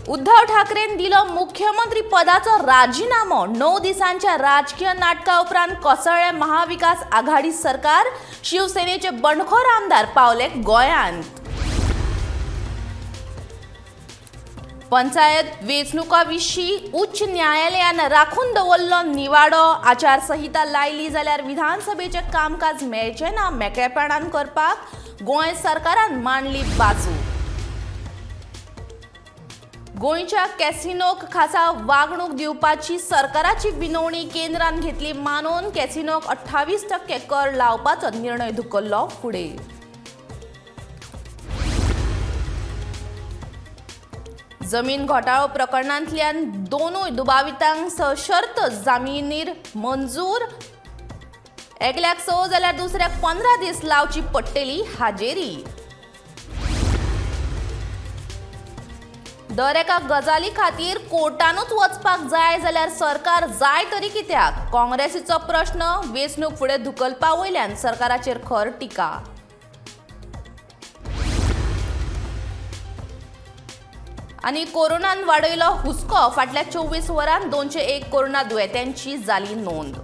उद्धव ठाकरेन दिलो मुख्यमंत्री पदाचो राजीनामो. 9 दिसांच्या राजकीय नाटका उपरांत कोसळ्ळें महाविकास आघाडी सरकार. शिवसेनेचे बंडखोर आमदार पावले गोंयांत. पंचायत वेंचणुका विशीं उच्च न्यायालयान राखून दवरलो निवाडो. आचारसंहिता लायली जाल्यार विधानसभेचें कामकाज मेळचें ना मेकळेपणान करपाक गोंय सरकारान मांडली बाजू. गोंयच्या कॅसिनोक खासा वागणूक दिवपाची सरकाराची विनवणी केंद्रान घेतली मानून. कॅसिनोक 28% कर लावपाचो निर्णय धुकल्लो फुडें. जमीन घोटाळो प्रकरणांतल्यान दोनूय दुबावितांक सशर्त जामिनीर मंजूर. एकल्याक 6 जाल्यार दुसऱ्याक 15 दीस लावची पडटली हाजेरी. दर एका गजाली खातीर कोर्टानूच वचपाक जाय जाल्यार सरकार जाय तरी कित्याक? काँग्रेसीचो प्रश्न. वेंचणूक फुडें धुकलपा वयल्यान सरकाराचेर खर टिका. आनी कोरोनान वाडयलो हुस्को. फाटल्या 24 वरांत 201 कोरोना दुयेंत्यांची जाली नोंद.